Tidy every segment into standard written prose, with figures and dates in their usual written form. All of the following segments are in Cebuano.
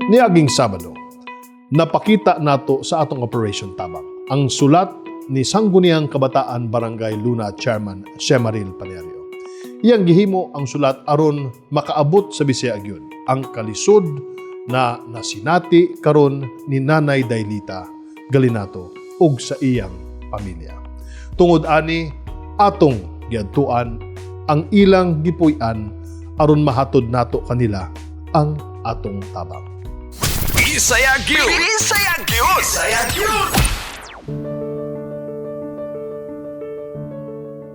Niaging Sabado, napakita nato sa atong Operation Tabang ang sulat ni Sangguniang Kabataan Barangay Luna Chairman Shemaril Panerio. Iyang gihimo ang sulat aron makaabot sa Bisaya gyud ang kalisod na nasinati karon ni Nanay Dailita Galinato ug sa iyang pamilya. Tungod ani, atong giadtuan ang ilang gipuy-an aron mahatod nato kanila ang atong tabang. Bisaya gyud. Bisaya gyud. Bisaya gyud.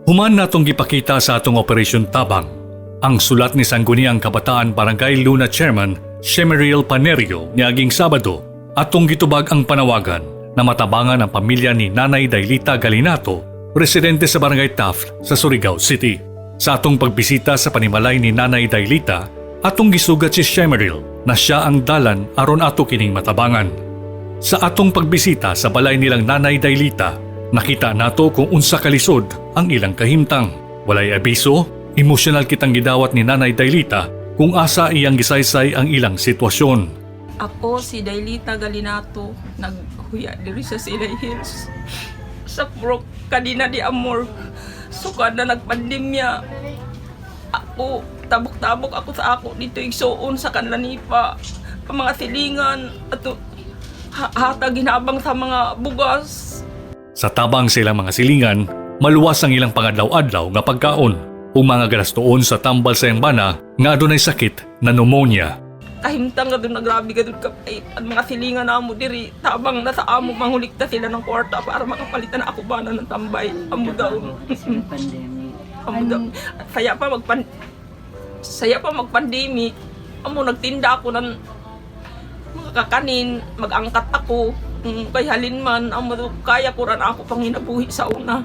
Human natong gipakita sa atong Operation Tabang ang sulat ni Sangguniang Kabataan Barangay Luna Chairman Shemeril Panerio niaging Sabado, atong gitubag ang panawagan na matabangan ang pamilya ni Nanay Dailita Galinato, residente sa Barangay Taft sa Surigao City. Sa atong pagbisita sa panimalay ni Nanay Dailita, atong gisugat si Shemeril na siya ang dalan aron ato kining matabangan. Sa atong pagbisita sa balay nilang Nanay Dailita, nakita nato kung unsa kalisod ang ilang kahimtang. Walay abiso, emosyonal kitang gidawat ni Nanay Dailita kung asa iyang gisaysay ang ilang sitwasyon. Ako si Dailita Galinato, naghuya diri sa Silay Hills. Sa Purok Kadina di Amor. Sukad na nagpandemya. Ako, tabok-tabok ako sa ako dito igsuon sa Kanlanipa. Ang mga silingan, ato, hatag hinabang sa mga bugas. Sa tabang sa ilang mga silingan, maluwas ang ilang pangadlaw-adlaw nga pagkaon ug mga galastoon sa tambal sa iyang bana nga adunay sakit na pneumonia. Kahimtang ka doon na grabe ka doon kapait. Ang mga silingan namo diri, tabang na sa amo, mangulikta sila ng kwarta para makapalitan na ako bana ng tambay. Amo daw. Pandemic. Amo daw. Saya pa magpandemic. Amo nagtinda ako ng mga kakanin, mag-angkat ako. Kay halin man, amo daw, kaya ko ran ako panginabuhi sa una.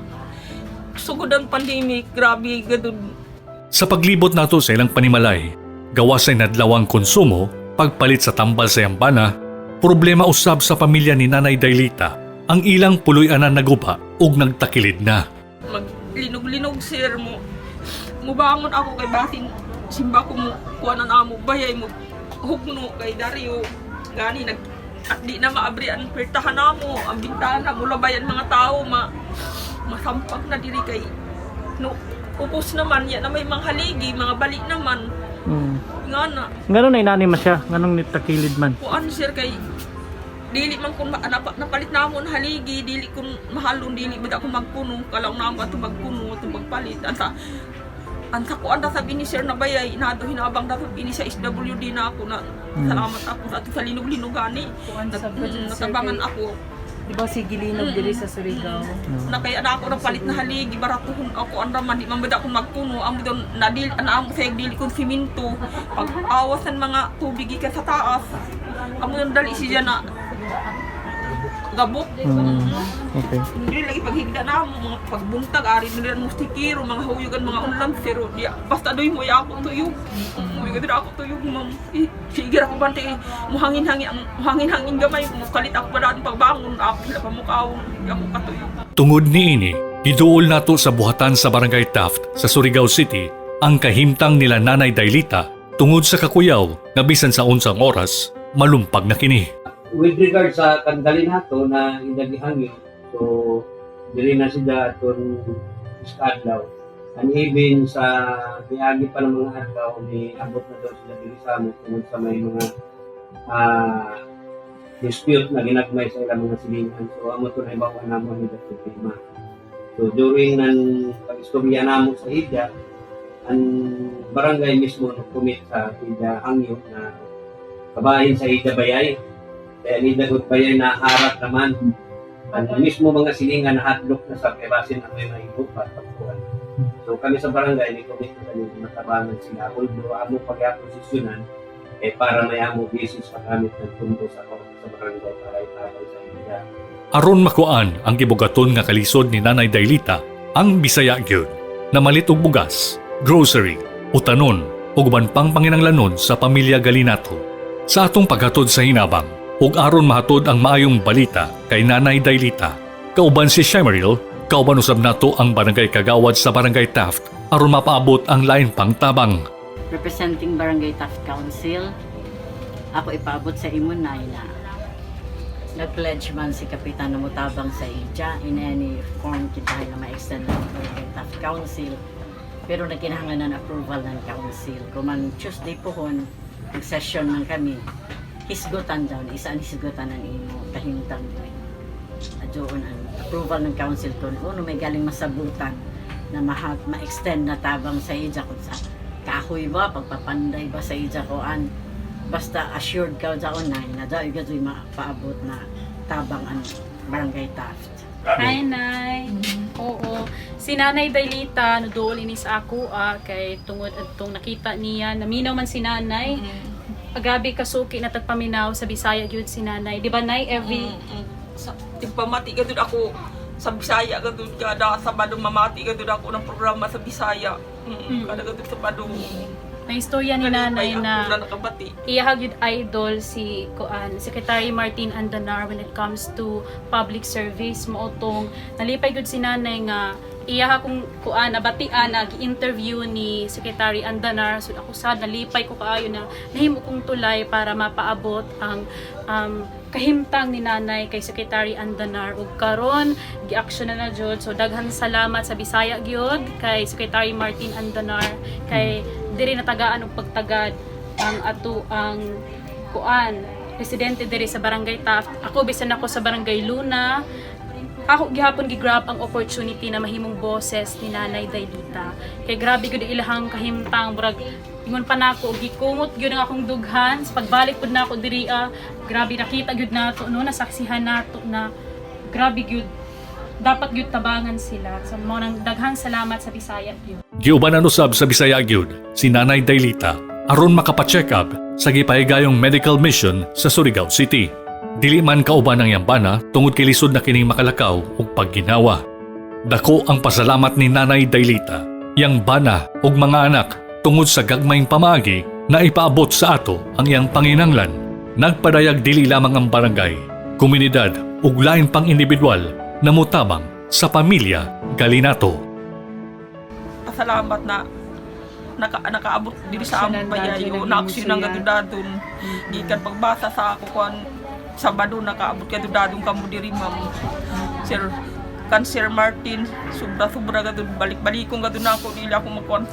Sugod ang pandemic, grabe gadud. Sa paglibot nato sa ilang panimalay, gawas sa inadlawang konsumo, pagpalit sa tambal sa iyang bana, problema usab sa pamilya ni Nanay Dailita ang ilang puloy-anan naguba ug nagtakilid na. Maglinog-linog, sir, mo mubangon ako kay basin simba ko mo kuha na namo bayay mo hugno kay Dario gani nag at di na maabri ang pertahan namo ang bintana mo labayan mga tao ma masampag na diri kay no upos naman ya na may mga haligi mga balik naman nga na. Ngano na inani man siya? Nganong nitakilid man? Kuan, sir, kay dili man kun napalit na mo haligi, dili kun mahalon, dili bida ko magpuno kalaw na mo ato magpuno ato magpalit ang sa kuan ta sabi ni sir na bayay nado hinabang ta sabi ni sa SWD na ako na salamat ako sa ato sa linog-linog gani. Kuan sa budget, sir, Natabangan ako. Di ba si Gilinog diri sa Surigao? Na kaya na ako napalit na haligi baratuhon ako ang raman di man bida ko magpuno amo don nadil ana amo sa dili kun simento pag awas ang mga tubig gikan sa taas amo don dali siya na gabok. Okay. Hindi lagi paghigda na mo, mga pagbuntag, ari nila mo stikiro, mga huyugan, mga unlan, pero di, basta doy mo ako tuyog. Muy gabi ako tuyog, ma'am. Eh, sige ako bante, muhangin-hangin, ang muhangin-hangin gamay, mukalit ako pa daan pagbangon, ako sila pa mukhaon, di ako katuyog. Tungod niini, giduol nato sa buhatan sa Barangay Taft sa Surigao City ang kahimtang nila Nanay Dailita tungod sa kakuyaw nga bisan sa unsang oras malumpag na kini. With regard sa kandali nato na indagihangyo, so dili na sila aton sa adlaw. And even sa miagi pa ng mga adlaw ni abot na daw sila dili sa amo tungod sa may mga dispute na ginagmay sa ilang mga silingan. So amo to na ibawan namo ni problema. So during ng pag-istorya namo sa hidya, ang barangay mismo nag-commit sa hidya hangyo na kabahin sa hidya bayay. Kaya ni dagot bayay na harat naman. Ang mismo mga silingan na hadlok na sa kay basin ang may mahibot pa pagkuhan. So kami sa barangay ni commit na kami matabangan sila. Although amo pagyapon eh para may amo basis pa gamit ng pundo sa sa barangay para itabang sa inyo. Aron makuan ang gibugaton nga kalisod ni Nanay Dailita, ang Bisaya gyud namalit og bugas, grocery, utanon ug uban pang panginanglanon sa pamilya Galinato. Sa atong paghatod sa hinabang ug aron mahatod ang maayong balita kay Nanay Dailita, kauban si Shemeril, kauban usab nato ang barangay kagawad sa Barangay Taft aron mapaabot ang lain pang tabang. Representing Barangay Taft Council, Ako ipaabot sa imo, Nay, na nag-pledge man si Kapitan na mutabang sa ija in any form kita na ma-extend ng Barangay Taft Council. Pero nagkinahanglan ng approval ng council. Kuman Tuesday pohon, nag-session man kami, hisgutan daw, isa ang hisgutan ng imo, kahimtang doon. Adyoon ang approval ng council kung uno may galing masabutan na ma-extend na tabang sa ija kung sa kahoy ba, pagpapanday ba sa ija ko an basta assured ka sa online na daw gadoy mapaabot na tabang ang Barangay Taft. Hi, Nay. Oo. Si Nanay Dailita, nuduol ini sa ako kay tungod adtong nakita niya, naminaw man si Nanay. Grabe kasuki na tagpaminaw sa Bisaya gyud si Nanay. Di ba, Nay? Every Sa tigpamati ka doon ako sa Bisaya ka doon kada Sabado mamati ka doon ako ng programa sa Bisaya. Kada ka doon Sabado. Na istorya ni Nanay Kalipay ako na na nakabati. iyahag yun idol si kuan Secretary Martin Andanar when it comes to public service mao tong nalipay gud si nanay nga iyaha kung kuan nabatian na gi-interview ni Secretary Andanar. So ako sad nalipay ko kaayo na nahimo kong tulay para mapaabot ang kahimtang ni nanay kay Secretary Andanar ug karon gi-action na na jud. So daghan salamat sa Bisaya gyud kay Secretary Martin Andanar kay diri natagaan og pagtagad ang ato ang kuan presidente diri sa Barangay Taft. Ako bisan ako sa Barangay Luna, ako gihapon gi-grab ang opportunity na mahimong boses ni Nanay Dailita. Kay grabe gud ilahang kahimtang, murag ingon pa nako gikungot gyud ang akong dughan sa pagbalik pud nako diri grabe nakita gyud nato no, nasaksihan nato na grabe gyud dapat gyud tabangan sila. So mao nang daghang salamat sa Bisaya gyud. Giubanan usab sa Bisaya gyud si Nanay Dailita aron makapa-check up sa gipahigayong medical mission sa Surigao City. Dili man kauban ang iyang bana tungod kay lisod na kining makalakaw ug pagginawa. Dako ang pasalamat ni Nanay Dailita, iyang bana ug mga anak tungod sa gagmayng pamaagi na ipaabot sa ato ang iyang panginanglan. Nagpadayag dili lamang ang barangay, komunidad ug lain pang individual na mutabang sa pamilya Galinato. Pasalamat na nakaabot diri sa among Naaksyonan bayay dadyo, o naaksyonan naging ka dadon. Gikan pagbasa sa ako kuan Sabado nakaabot ka dadon kamo diri, ma'am. Sir kan Sir Martin, sobra sobra ka dun, balik-balikong ka dun ako dili ako makuan,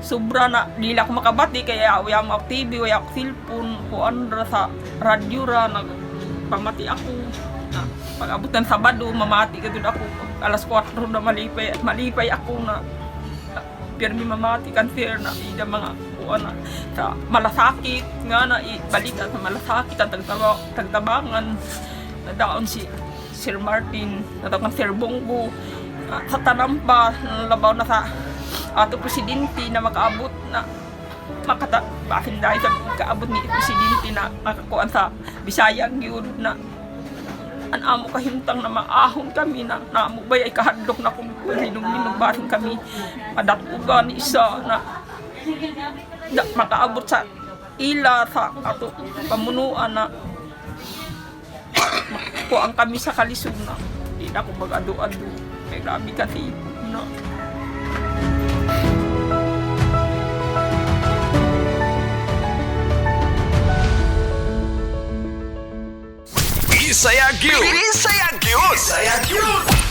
sobra na dili ako makabati kaya wala mo TV, wala ako cellphone, kuan ra sa radyo ra nag pamati ako na pag abot ng Sabado mamati ka dun ako alas 4 na malipay malipay ako na pirmi mamati cancer na ida mga kuan na sa malasakit nga na balita sa malasakit ang tagtabangan na daon si Sir Martin na daon Sir Bongo sa Tanampa labaw na sa ato presidente na makaabot na makata basin dahil sa kaabot ni presidente na makakuan sa Bisaya gyud na an amo kahimtang na maahon kami na naamo bay ay kahadlok na kung linog-linog basin kami madatugan isa na, na makaabot sa ila sa ato pamunuan na makuan kami sa kalisod na di na ako mag-ado-ado may grabe kasi no. Bisaya gyud. Bisaya gyud. Bisaya gyud.